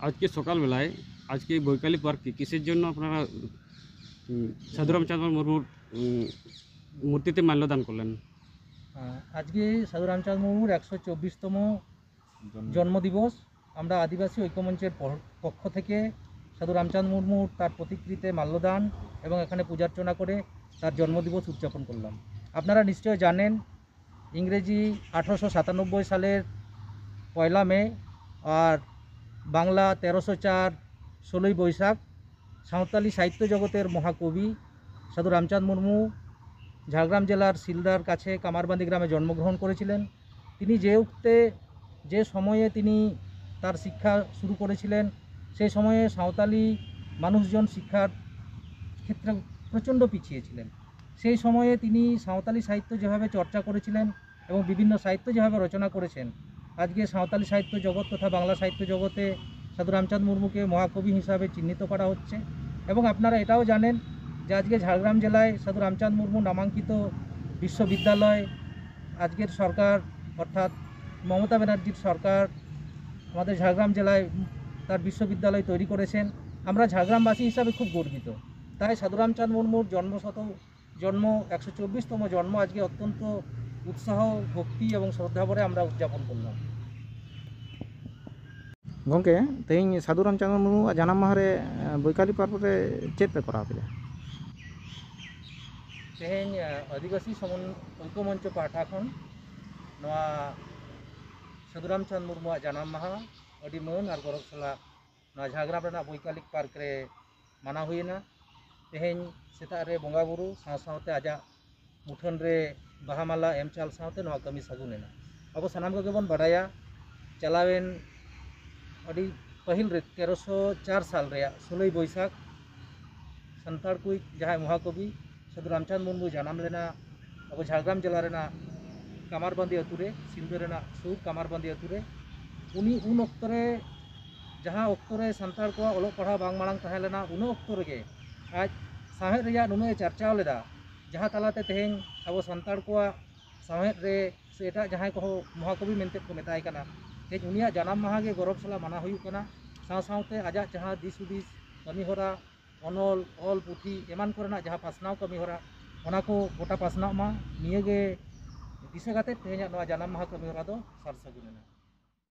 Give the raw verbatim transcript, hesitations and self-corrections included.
আজকে সকালবেলায় আজকে বৈকালী পার্কে কিসের জন্য আপনারা উম, সাধু রামচন্দ্র মুর্মুর উম, মূর্তিতে মাল্যদান করলেন? আহ, আজকে সাধু রামচন্দ্র মুর্মুর একশো চব্বিশতম জন্মদিবস। আমরা আদিবাসী ঐক্যমঞ্চের পর- পক্ষ থেকে সাধু রামচন্দ্র মুর্মুর তার প্রতিকৃতিতে মাল্যদান এবং এখানে পূজার্চনা করে তার জন্মদিবস উদযাপন করলাম। আপনারা নিশ্চয় জানেন, ইংরেজি আঠারোশো সাতানব্বই সালের পয়লা মে আর বাংলা তেরোশো চার ষোলোই বৈশাখ। সাঁওতালি সাহিত্য জগতের মহাকবি সাধু রামচাঁদ মুর্মু ঝাড়গ্রাম জেলার সিলদার কাছে কামারবান্দি গ্রামে জন্মগ্রহণ করেছিলেন। তিনি যে উক্তে যে সময়ে তিনি তার শিক্ষা শুরু করেছিলেন, সেই সময়ে সাঁওতালি মানুষজন শিক্ষার ক্ষেত্রে প্রচণ্ড পিছিয়ে ছিলেন। সেই সময়ে তিনি সাঁওতালি সাহিত্য যেভাবে চর্চা করেছিলেন এবং বিভিন্ন সাহিত্য যেভাবে রচনা করেছেন, আজকে সাঁওতালি সাহিত্য জগৎ তথা বাংলা সাহিত্য জগতে সাধু রামচাঁদ মুর্মুকে মহাকবি হিসাবে চিহ্নিত করা হচ্ছে। এবং আপনারা এটাও জানেন যে আজকে ঝাড়গ্রাম জেলায় সাধু রামচাঁদ মুর্মু নামাঙ্কিত বিশ্ববিদ্যালয় আজকের সরকার, অর্থাৎ মমতা ব্যানার্জির সরকার আমাদের ঝাড়গ্রাম জেলায় তার বিশ্ববিদ্যালয় তৈরি করেছেন। আমরা ঝাড়গ্রামবাসী হিসাবে খুব গর্বিত। তাই সাধু রামচাঁদ মুর্মুর জন্মশত জন্ম একশো চব্বিশতম জন্ম আজকে অত্যন্ত উৎসাহ, ভক্তি এবং শ্রদ্ধা ভরে আমরা উদযাপন করলাম। ᱜᱚᱢᱠᱮ, ᱛᱮᱦᱮᱧ ᱥᱟᱹᱫᱷᱩ ᱨᱟᱢᱪᱟᱸᱫᱽ ᱢᱩᱨᱢᱩᱣᱟᱜ ᱡᱟᱱᱟᱢ ᱢᱟᱦᱟ ᱨᱮ ᱵᱳᱭᱠᱟᱞᱤ ᱯᱟᱨᱠ ᱨᱮ ᱪᱮᱫ ᱯᱮ ᱠᱚᱨᱟᱣ ᱠᱮᱫᱟ? ᱛᱮᱦᱮᱧ ᱟᱹᱫᱤᱵᱟᱹᱥᱤ ᱥᱚᱢᱚᱱ ᱚᱭᱠᱚ ᱢᱚᱧᱪᱚ ᱯᱟᱦᱴᱟ ᱠᱷᱚᱱ ᱱᱚᱣᱟ ᱥᱟᱹᱫᱷᱩ ᱨᱟᱢᱪᱟᱸᱫᱽ ᱢᱩᱨᱢᱩᱣᱟᱜ ᱡᱟᱱᱟᱢ ᱢᱟᱦᱟ ᱟᱹᱰᱤ ᱢᱟᱹᱱ ᱟᱨ ᱜᱚᱨᱚᱵᱽ ᱥᱟᱞᱟᱜ ᱱᱚᱣᱟ ᱡᱷᱟᱲᱜᱨᱟᱢ ᱨᱮᱱᱟᱜ ᱵᱳᱭᱠᱟᱞᱤᱠ ᱯᱟᱨᱠ ᱨᱮ ᱢᱟᱱᱟᱣ ᱦᱩᱭᱮᱱᱟ᱾ ᱛᱮᱦᱮᱧ ᱥᱮᱛᱟᱜ ᱨᱮ ᱵᱚᱸᱜᱟ ᱵᱩᱨᱩ ᱥᱟᱶ ᱥᱟᱶᱛᱮ ᱟᱡᱟᱜ ᱢᱩᱴᱷᱟᱹᱱ ᱨᱮ ᱵᱟᱦᱟ ᱢᱟᱞᱟ ᱮᱢ ᱪᱟᱞ ᱥᱟᱶᱛᱮ ᱱᱚᱣᱟ ᱠᱟᱹᱢᱤ ᱥᱟᱹᱜᱩᱱ ᱮᱱᱟ᱾ ᱟᱵᱚ ᱥᱟᱱᱟᱢ ᱠᱚᱜᱮ ᱵᱚᱱ ᱵᱟᱰᱟᱭᱟ, ᱪᱟᱞᱟᱣᱮᱱ ᱟᱹᱰᱤ ᱯᱟᱹᱦᱤᱞ ᱨᱮ ᱛᱮᱨᱚᱥᱚ ᱪᱟᱨ ᱥᱟᱞ ᱨᱮᱭᱟᱜ ᱥᱳᱞᱳᱭ ᱵᱳᱭᱥᱟᱠᱷ ᱥᱟᱱᱛᱟᱲ ᱠᱚᱭᱤᱡ ᱡᱟᱦᱟᱸᱭ ᱢᱚᱦᱟᱠᱚᱵᱤ ᱥᱟᱹᱫᱷᱩ ᱨᱟᱢᱪᱟᱸᱫᱽ ᱢᱩᱨᱢᱩ ᱡᱟᱱᱟᱢ ᱞᱮᱱᱟ ᱟᱵᱚ ᱡᱷᱟᱲᱜᱨᱟᱢ ᱡᱮᱞᱟ ᱨᱮᱱᱟᱜ ᱠᱟᱢᱟᱨᱵᱟᱸᱫᱤ ᱟᱹᱛᱩ ᱨᱮ, ᱥᱤᱞᱫᱟᱹ ᱨᱮᱱᱟᱜ ᱥᱩᱨ ᱠᱟᱢᱟᱨᱵᱟᱸᱫᱤ ᱟᱹᱛᱩ ᱨᱮ᱾ ᱩᱱᱤ ᱩᱱ ᱚᱠᱛᱚ ᱨᱮ, ᱡᱟᱦᱟᱸ ᱚᱠᱛᱚ ᱨᱮ ᱥᱟᱱᱛᱟᱲ ᱠᱚᱣᱟᱜ ᱚᱞᱚᱜ ᱯᱟᱲᱦᱟᱣ ᱵᱟᱝ ᱢᱟᱲᱟᱝ ᱛᱟᱦᱮᱸ ᱞᱮᱱᱟ, ᱩᱱ ᱚᱠᱛᱚ ᱨᱮᱜᱮ ᱟᱡ ᱥᱟᱶᱦᱮᱫ ᱨᱮᱭᱟᱜ ᱱᱩᱱᱟᱹᱜ ᱮ ᱪᱟᱨᱪᱟᱣ ᱞᱮᱫᱟ, ᱡᱟᱦᱟᱸ ᱛᱟᱞᱟᱛᱮ ᱛᱮᱦᱮᱧ ᱟᱵᱚ ᱥᱟᱱᱛᱟᱲ ᱠᱚᱣᱟᱜ ᱥᱟᱶᱦᱮᱫ ᱨᱮ ᱥᱮ ᱮᱴᱟᱜ ᱡᱟᱦᱟᱸᱭ ᱠᱚᱦᱚᱸ ᱢᱚᱦᱟᱠᱚᱵᱤ ᱢᱮᱱᱛᱮ ᱠᱚ ᱢᱮᱛᱟᱭ ᱠᱟᱱᱟ, ᱛᱮᱦᱮᱧ ᱩᱱᱤᱭᱟᱜ ᱡᱟᱱᱟᱢ ᱢᱟᱦᱟ ᱜᱮ ᱜᱚᱨᱚᱵᱽ ᱥᱟᱞᱟᱜ ᱢᱟᱱᱟᱣ ᱦᱩᱭᱩᱜ ᱠᱟᱱᱟ᱾ ᱥᱟᱶ ᱥᱟᱶᱛᱮ ᱟᱡᱟᱜ ᱡᱟᱦᱟᱸ ᱫᱤᱥ ᱦᱩᱫᱤᱥ, ᱠᱟᱹᱢᱤ ᱦᱚᱨᱟ, ᱚᱱᱚᱞ, ᱚᱞ ᱯᱩᱛᱷᱤ ᱮᱢᱟᱱ ᱠᱚᱨᱮᱱᱟᱜ ᱡᱟᱦᱟᱸ ᱯᱟᱥᱱᱟᱣ ᱠᱟᱹᱢᱤ ᱦᱚᱨᱟ, ᱚᱱᱟ ᱠᱚ ᱜᱚᱴᱟ ᱯᱟᱥᱱᱟᱜ ᱢᱟ᱾ ᱱᱤᱭᱟᱹ ᱜᱮ ᱫᱤᱥᱟᱹ ᱠᱟᱛᱮ ᱛᱮᱦᱮᱧᱟᱜ ᱱᱚᱣᱟ ᱡᱟᱱᱟᱢ ᱢᱟᱦᱟ ᱠᱟᱹᱢᱤ ᱦᱚᱨᱟ ᱫᱚ ᱥᱟᱨ ᱥᱟᱹᱜᱩᱱ ᱮᱱᱟ᱾